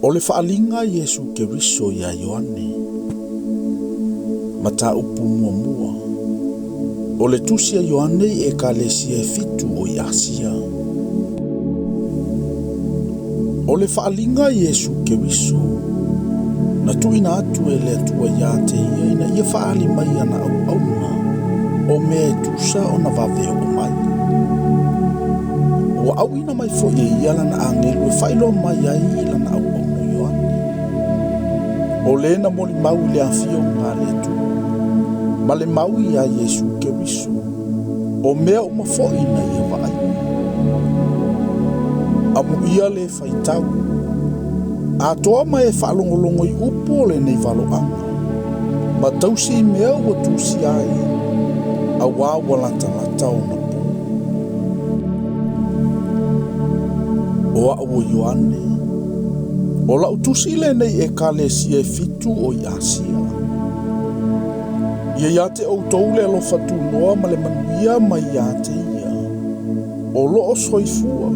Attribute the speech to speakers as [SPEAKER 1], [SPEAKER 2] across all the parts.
[SPEAKER 1] O le faaaliga a Iesu Keriso iā Ioane. Mataupu muamua. O le tusi a Ioane i Ekalesia e fitu o i Asia. O le faaaliga a Iesu Keriso, na tuuina atu e le Atua ia te ia ina ia faaali mai ana auauna o mea e tusa ona vave oo mai. Ua auina mai foi e ia lana agelu e faailoa mai ai i lana auauna o Ioane. O le na molimau i le afioga a le Atua, ma le mau iā Iesu Keriso, o mea uma foi na ia vaaia. Amuia le faitau, atoa ma e faalogologo i upu o lenei valoaga, ma tausi i mea ua tusia ai, auā ua latalata ona po. O a'u o Ioane, o la'u tusi lenei i Ekalesia e fitu o i Asia. Ia ia te outou le alofa tunoa ma le manuia mai ia te ia o lo o soifua,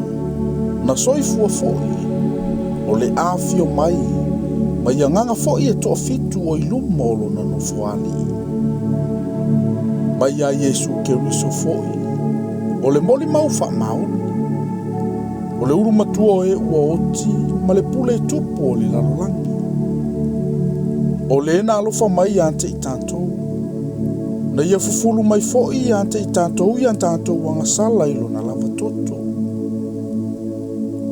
[SPEAKER 1] na soifua foi, o le afio mai, ma i agaga foi e toafitu o i luma o lona nofoalii. Mai iā Iesu Keriso foi, o le molimau faamaoni, o le ulu matua o e ua oti ma le pule tupu o le lalolagi. O le na alofa mai ia te i tatou, na ia fufulu mai foi ia te i tatou i a tatou agasala i lona lava toto.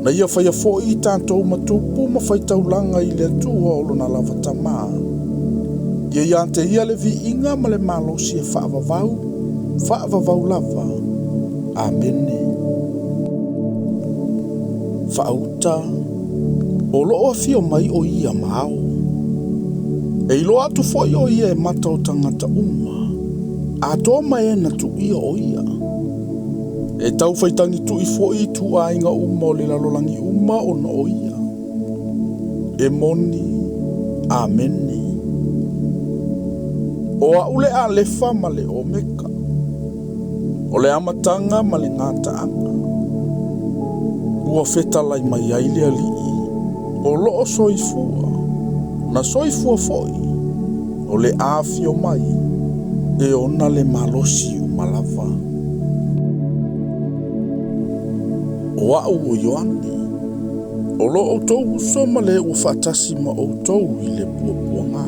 [SPEAKER 1] Na ia faia foi i tatou ma tupu ma faitaulaga i le Atua o lona lava Tama. Ia ia te ia le viiga ma le malosi e faavavau, faavavau lava. Amene. Faauta, o lo o afio mai o ia ma ao. E iloa atu foi o ia e mata o tagata uma, atoa ma e na tuuia o ia. E tau faitagitui foi i ituaiga uma o le lalolagi uma ona o ia. E moni. Amene. O a'u le Alefa ma le Omeka, o le amataga ma le gataaga. Ua fetalai mai ai le Alii o lo o soifua, na soifua foi, o le afio mai, e ona le malosi uma lava. O a'u o Ioane, o lo outou uso ma le ua faatasi ma outou i le puapuaga,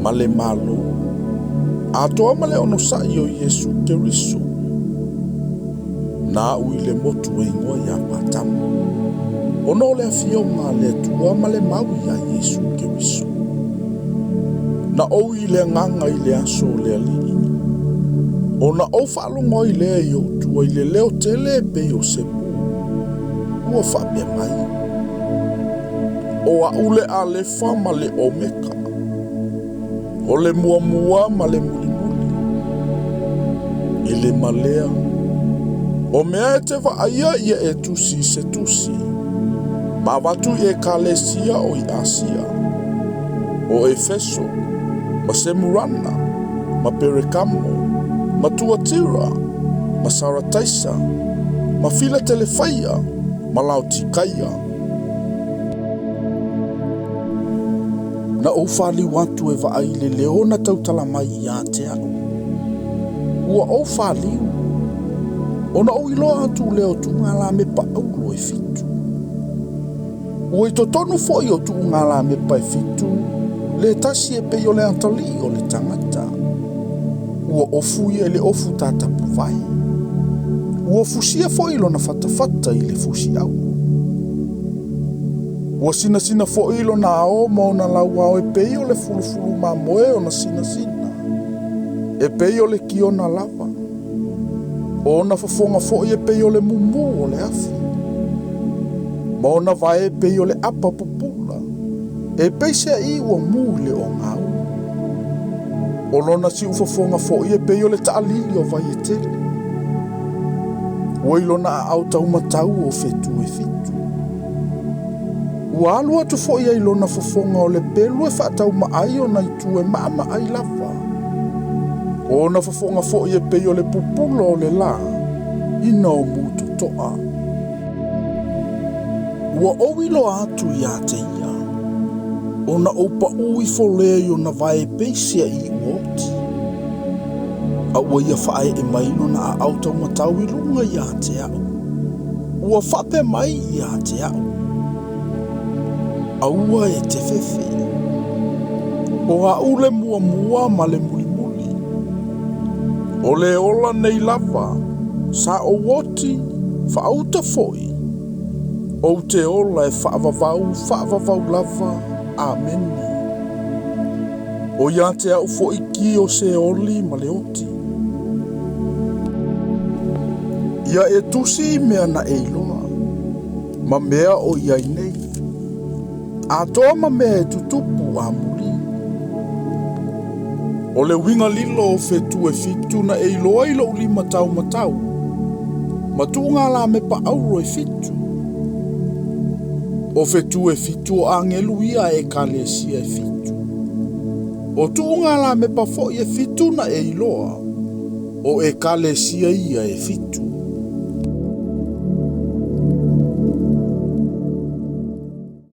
[SPEAKER 1] ma le Malo, atoa ma le onosai o Iesu Keriso, na a'u i le motu e igoa iā Patamo, ona o le afioga a le Atua ma le mau iā Iesu Keriso. Na ou i le agaga i le aso o le Alii, ona ou faalogo ai lea i ou tua i le leo tele e pei o se pū, ua faapea mai, O a'u le Alefa ma le Omeka, o le muamua ma le mulimuli. E le malea, o mea e te vaaia ia e tusi i se tusi, ma avatu i Ekalesia o i Asia, o Efeso, ma Semurana, ma Perekamo, ma Tuatira, ma Sarataisa, ma Filatelefaia, ma Laotikaia. Na ou faliu atu e vaai i le leo na tautala mai ia te a'u. Ua ou faliu, ona ou iloa atu lea o tuugalamepa auro e fitu. Ua i totonu foi o tuugalamepa e fitu le tasi e pei o le atalii o le tagata. Ua ofu ia i le ofu tatapuvae. Ua fusia foi lona fatafata i le fusi auro. Ua sinasina foi lona ao ma ona lauao e pei o le fulufulu mamoe ona sinasina, e pei o le kiona lava. O ona fofoga foi e pei o le mumu o le afi, ma ona vae e pei o le apa pupula, e pei se aī ua mu i le ogaū. O lona siufofoga foi e pei o le taalili o vai e tele. Ua i lona aao taumatau o fetu e fitu. Ua alu atu foi ai lona fofoga o le pelu e faataumaai ona itu e maamaai lava. O ona fofoga foi e pei o le pupula o le la ina o mu totoa. Ua ou iloa atu iā te ia, ona ou paʻū ifo lea i ona vae pei se aʻi ua oti. A ua ia faaeʻe mai lona aao taumatau i luga iā te aʻu. Ua faapea mai iā te aʻu, Aua e te fefe. O aʻu le muamua ma le mulimuli. O le ola nei lava, sa ou oti, faauta foi. Ou te ola e faavavau, faavavau lava. Amene. O iā te aʻu foi ki o Seoli ma le oti. Ia e tusi i mea na e iloa, ma mea o i ai nei, atoa ma mea e tutupu amuli. O le uiga lilo o fetu e fitu na e iloa i lou lima taumatau, ma tuuga lamepa auro e fitu. O fetu e fitu o agelu ia a ekalesia e fitu. O tuuga lamepa foi e fitu na e iloa, o ekalesia ia e fitu.